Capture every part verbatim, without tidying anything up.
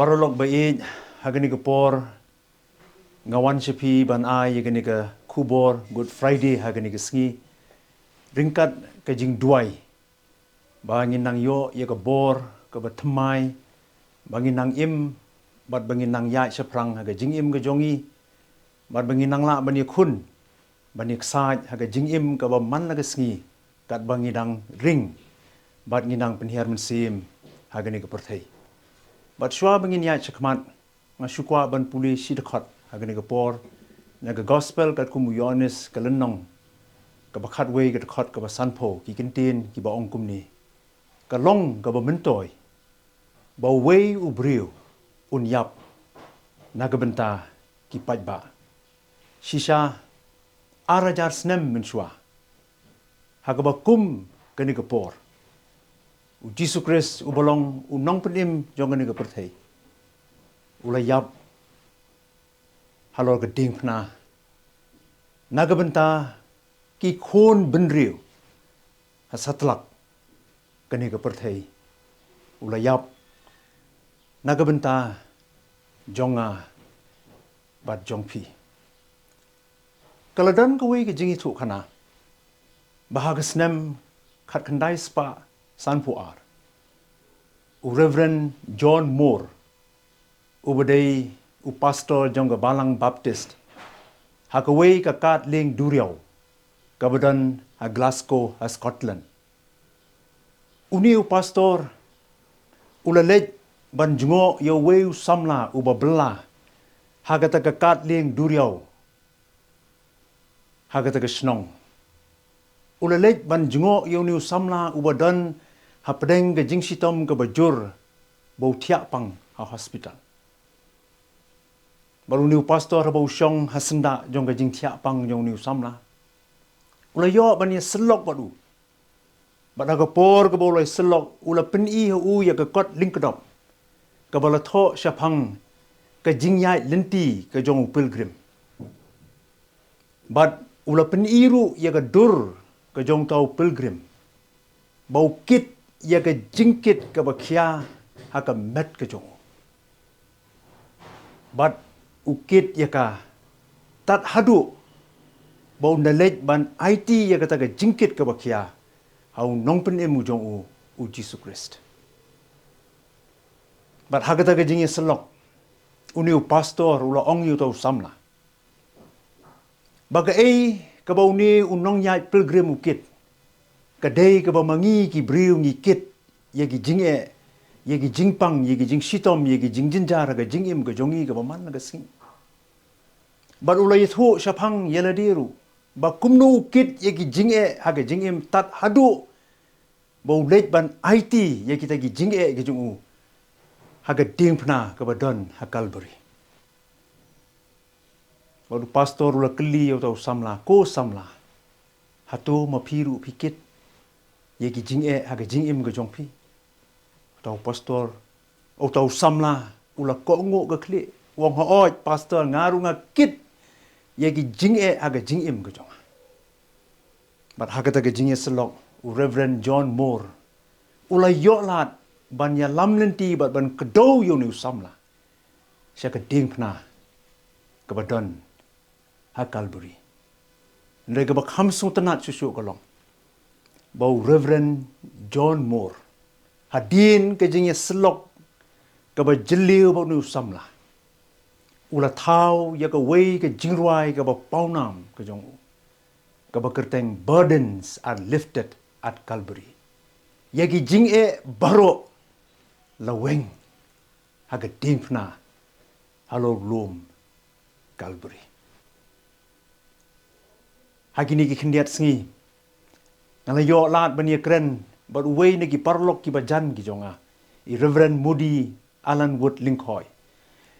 Paralok ba ïeit, ha kane ka por nga wan sha phi ban ai ïa kane ka khubor Good Friday ha kane ka sngi, ryngkat ka jingduwai ba ngin nang ïoh ïa ka bor kaba thymmai, ba ngin nang im bad ba ngin nang ïaid shaphrang ha ka jingim ka jong ngi, bad ba ngin nang lah ban ïakhun ban ïaksaid ha ka jingim kaba man la ka sngi, katba ngi dang ring bad ngi dang pynhiar mynsiem ha kane ka pyrthei. Bad shuwa ba ngin ïaid shakhmat, nga shu kwah ban pule shi dkhot ha kane ka por na ka Gospel katkum u Ïoannis ka lynnong kaba khatwei, ka dkhot kaba sanphew, ki kyntien kiba ong kumne: Ka long kaba myntoi ba uwei u briew un ïap na ka bynta ki paidbah. Shisha ar hajar snem mynshuwa, ha kaba kum kane ka por, u Jisu Khrist uba long u nongpynim jong kane ka pyrthei u la ïap halor ka diengphna na ka bynta ki khun bynriew ha satlak kane ka pyrthei. U la ïap na ka bynta jong nga bad jong phi. Ka la don kawei ka jingïathuhkhana ba ha ka snem khatkhyndai spah sanphew ar, u Reverend John Moore, uba dei u pastor jong ka Balang Baptist ha kawei ka kad lieng duriaw kaba don ha Glasgow ha Scotland, une u pastor u la leit ban jngoh ïa uwei u samla uba bylla ha kata ka kad lieng duriaw ha kata ka shnong. U la leit ban jngoh ïa une u samla uba don hapdeng ka jingshitom kaba jur, ba u thiah pang ha hospital. Bad une u pastor haba u shong ha syndah jong ka jingthiah pang jong une u samla, u la ïoh ban ïasyllok bad u. Bad ha ka por kaba u la ïasyllok, u la pyni ha u ïa ka kot lyngkdop kaba la thoh shaphang ka jingïaid lynti ka jong u pilgrim. Bad u la pyni ruh ïa ka dur ka jong uta u pilgrim, ba u kit ïa ka jingkit kaba khia ha ka met ka jong u. Bad u kit ïa ka tad haduh ba un da leit ban aiti ïa kata ka jingkit kaba khia ha u nongpynim u jong u, u Jisu Khrist. Bad ha kata ka jingïasyllok, une u pastor u la ong ïa uta u samla ba kaei kaba une u nongïaid pilgrim u kit, ka dei kaba ma ngi ki briew ngi kit ïa ki jingeh, ïa ki jingpang, ïa ki jingshitom, ïa ki jingjynjar ha ka jingim ka jong ngi kaba man la ka sngi. Bad u la ïathuh shaphang ïa lade ruh ba kumno u kit ïa ki jingeh ha ka jingim tad haduh ba u leit ban aiti ïa kita ki jingeh ki jong u ha ka diengphna kaba don ha Kalbari. Bad u pastor u la kylli ïa uta u samla, ko samla, hato ma phi ruh phi kit ïa ki jingeh ha ka jingim ka jong phi? Uta u pastor, uta u samla u la kohnguh ka khlieh, u ong, hooid pastor, nga ruh nga kit ïa ki jingeh ha ka jingim ka jong nga. Bad ha kata ka jingïasyllok, u Reverend John Moore u la ïoh lad ban ïalam lynti bad ban kdew ïa une u samla sha ka diengphna kaba don ha Kalbari. Hynrei kaba kham sngewtynnat shuh shuh ka long ba u Reverend John Moore, hadien ka jingïasyllok kaba jylliew bad une u samla, u la thaw ïa kawei ka jingrwai kaba pawnam ka jong u, kaba kyrteng Burdens Are Lifted at Calvary. Ïa ki jingeh baroh la weng ha ka diengphna halor u lum Kalbari. Ha kine ki khyndiat sngi, nga la ïoh lad ban ïakren bad uwei na ki paralok kiba jan ki jong nga, i Reverend Moody Allan Wood Lyngkhoi.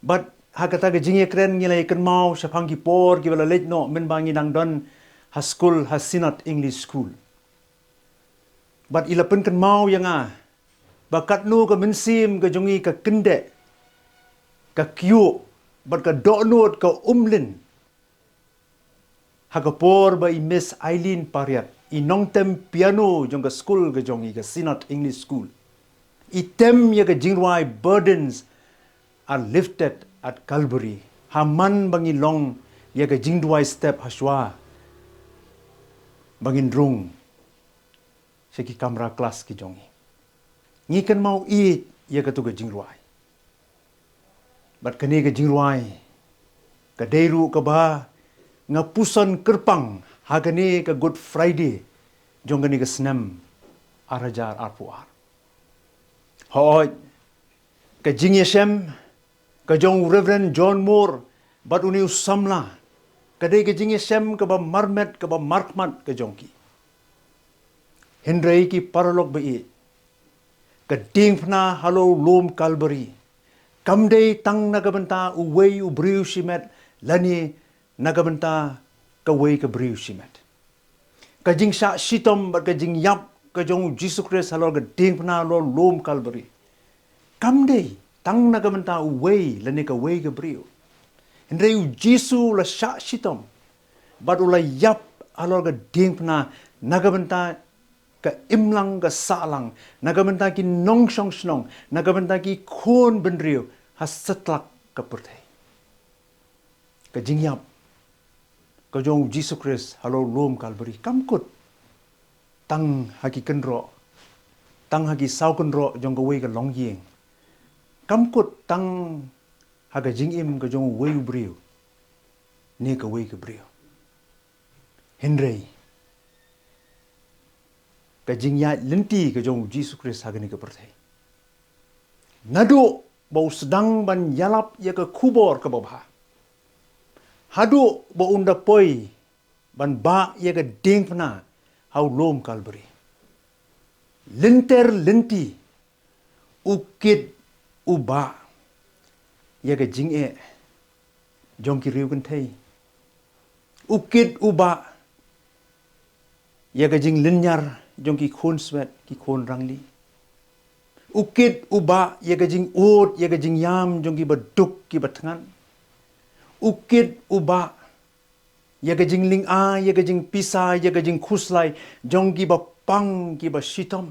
Bad ha kata ka jingïakren ngi la ïakynmaw shaphang ki por kiba la leit noh mynba ngi dang don ha skul, ha Synod English School. Bad i la pynkynmaw ïa nga ba katno ka mynsiem ka jong ngi ka kyndeh, ka kyiuh, bad ka dohnud ka umlin ha ka por ba i Miss Eileen Pariat, i nongtem piano jong ka skul ka jong ngi, ka Synod English School, i tem ïa ka jingrwai Burdens are lifted at Calvary. Ha man ba ngi long ïa ka jingduwai step hashwa ba ngin rung sha ki kamra klas ki jong ngi, ngi kynmaw ïeit ïa katu ka jingrwai. Bad kane ka jingrwai ka dei ruh kaba nga puson kyrpang ha kane ka Good Friday jong kane ka snem ar hajar arphew ar. Hooid, ka jingïashem ka jong u Reverend John Moore bad une u samla ka dei ka jingïashem kaba marmet, kaba markhmat ka jong ki. Hynrei ki paralok ba ïeit, ka diengphna halor u lum Kalbari kam dei tang na ka bynta uwei u briew shimet lane na ka bynta kawei ka briew shimet. Ka jingshah shitom bad ka jingïap ka jong u Jisu Khrist halor ka diengphna halor lum Kalbari kam dei tang na ka bynta uwei lane kawei ka briew. Hynrei u Jisu u la shah shitom bad u la ïap halor ka diengphna na ka bynta ka imlang ka sahlang, na ka bynta ki nongshong shnong, na ka bynta ki khun bynriew ha satlak ka pyrthei. Ka jingïap ka jong u Jisu Khrist halor lum Kalbari kam kut tang ha ki kynroh, tang ha ki saw kynroh jong kawei ka longïing, kam kut tang ha ka jingim ka jong uwei u briew ne kawei ka briew. Hynrei ka jingïaid lynti ka jong u Jisu Khrist ha kane ka pyrthei, naduh ba u sdang ban ïalap ïa ka khubor kaba bha haduh ba un da poi ban bah ïa ka diengphna ha u lum Kalbari, lynter lynti u kit u bah ïa ka jingeh jong ki riew kynthei. U kit u bah ïa ka jinglynñiar jong ki khun swet, ki khun rangli. U kit u bah ïa ka jingud, ïa ka jingïam jong ki baduk ki bathngan. U kit u bah ïa ka jinglyngngoh, ïa ka jingpisa, ïa ka jingkhuslai jong ki bapang ki bashitom.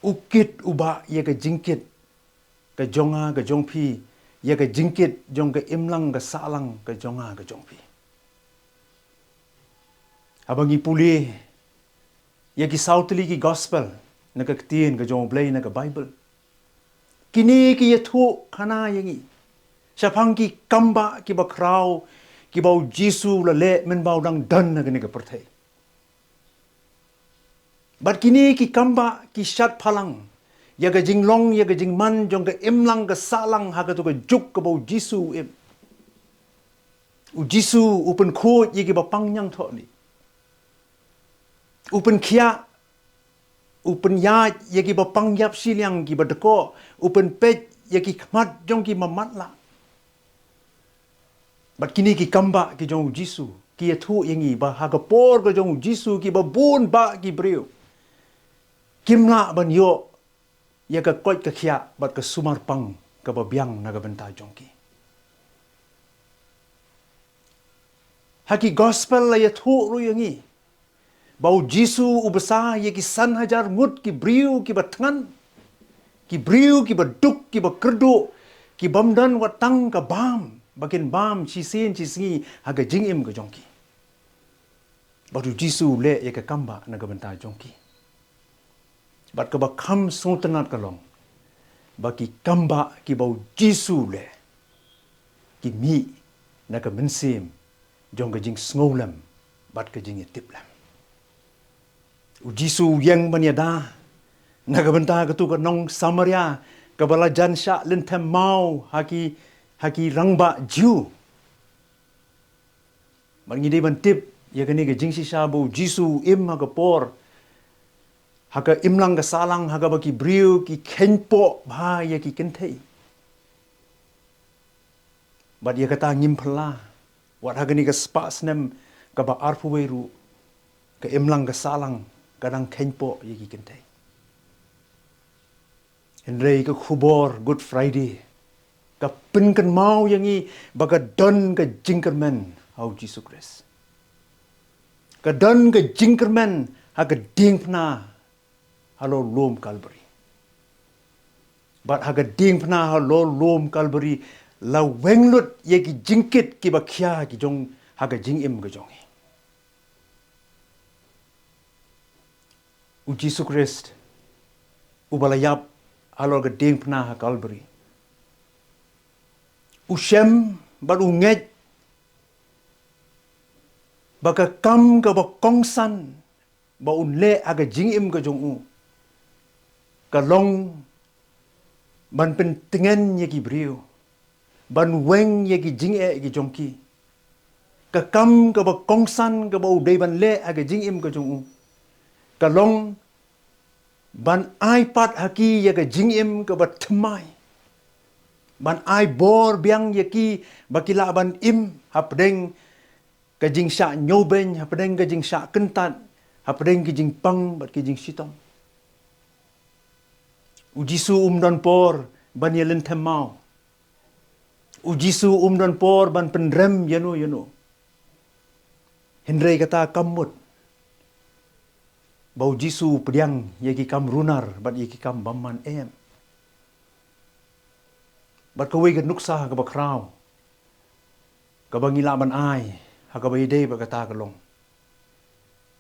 U kit u bah ïa ka jingkit ka jong nga ka jong phi, ïa ka jingkit jong ka imlang ka sahlang ka jong nga ka jong phi. Haba ngi pule ïa ki saw tylli ki gospel na ka ktien ka jong U Blei na ka Baibl, kine ki ïathuh khana ïa ngi shaphang ki kambah ki bakhraw kiba u Jisu u la leh mynba u dang don ha kane ka pyrthei. Bad kine ki kambah ki shad phalang ïa ka jinglong ïa ka jingman jong ka imlang ka sahlang ha katu ka juk kaba u Jisu u im. U Jisu u pynkhuid ïa ki bapang ñiangthohlieh, u pynkhiah, u pynïaid ïa ki bapang ïap shiliang ki badkoh, u pynpeit ïa ki khmat jong ki mamatlah. Bad kine ki kambah ki jong u Jisu ki ïathuh ïa ngi ba ha ka por ka jong u Jisu ki babun bah ki briew kim lah ban ïoh ïa ka koit ka khiah bad ka sumar pang kaba biang na ka bynta jong ki. Ha ki gospel la ïathuh ruh ïa ngi ba u Jisu u bsa ïa ki san hajar ngut ki briew ki bathngan, ki briew ki baduk ki bakyrduh, ki bym don wat tang ka bam ba kin bam shisien shisngi ha ka jingim ka jong ki. Bad u Jisu u leh ïa ka kambah na ka bynta jong ki. Bad kaba kham sngewtynnat ka long ba ki kambah kiba u Jisu u leh ki mih na ka mynsiem jong ka jingsngewlem bad ka jingïatiplem. U Jisu u ïeng ban ïada na ka bynta katu ka nong Samaria kaba la jan shah lynthem maw ha ki, ha ki rangbah Jiw. Bad ngi dei ban tip ïa kane ka jingshisha ba u Jisu u im ha ka por, ha ka imlang ka sahlang ha kaba ki briew ki kheiñpoh bha ïa ki kynthei. Bad ïa kata ngim phylla, wat ha kane ka spah snem kaba arphew wei ruh ka imlang ka sahlang ka dang kheiñpoh ïa ki kynthei. Hynrei ka khubor Good Friday ka pynkynmaw ïa ngi ba ka don ka jingkyrmen ha u Jisu Khrist. Ka don ka jingkyrmen ha ka diengphna halor lum Kalbari. Bad ha ka diengphna halor lum Kalbari la weng lut ïa ki jingkit kiba khia ki jong ha ka jingim ka jong ngi. U Jisu Khrist uba la ïap halor ka diengphna ha Kalbari, u shem bad u ngeit ba ka kam kaba kongsan ba un leh ha ka jingim ka jong u ka long ban pyntngen ïa ki briew, ban weng ïa ki jingeh ki jong ki. Ka kam kaba kongsan kaba u dei ban leh ha ka jingim ka jong u ka long ban ai pat ha ki ïa ka jingim kaba thymmai, ban ai bor biang ïa ki ba ki lah ban im hapdeng ka jingshah ñiewbeiñ, hapdeng ka jingshah kyntat, hapdeng ki jingpang bad ki jingshitom. U Jisu um don por ban ïalynthem maw. U Jisu um don por ban pynrem ïano ïano. Hynrei kata kam mut ba u Jisu u pdiang ïa ki kam runar bad ïa ki kam bymman, em. Bad kawei ka nuksa kaba khraw kaba ngi lah ban ai ha kaba ïadei bad kata ka long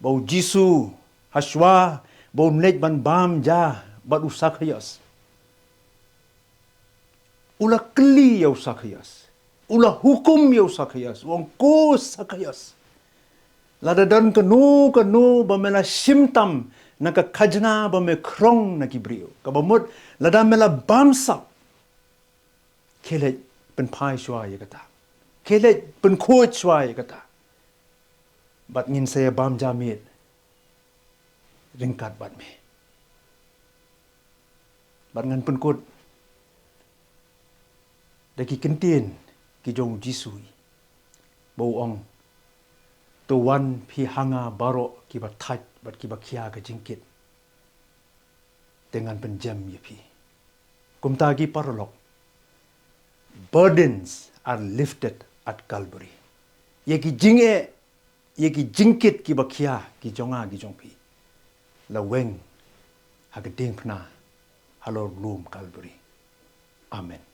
ba u Jisu, hashwa ba un leit ban bam ja bad u Sakhaios, u la kylli ïa u Sakhaios, u la hukum ïa u Sakhaios, u ong, "Ko Sakhaios, lada don kano kano ba me la shim tam na ka khajna ba me khrong na ki briew, kaba mut lada me la bamsap, khie leit pynphai shuwa ïa kata, khie leit pynkhuid shuwa ïa kata, bad ngin sa ïa bam ja miet ryngkat bad me." Bad ngan pynkut da ki kyntien ki jong u Jisu, ba u ong, "To wan phi ha nga baroh kiba thait bad kiba khia ka jingkit, te ngan pynjem ïa phi." Kumta ki paralok, burdens are lifted at Calvary. Ïa ki jingeh, ïa ki jingkit kiba khia ki jong nga ki jong phi, la weng ha ka diengphna halor lum Kalbari. Amen.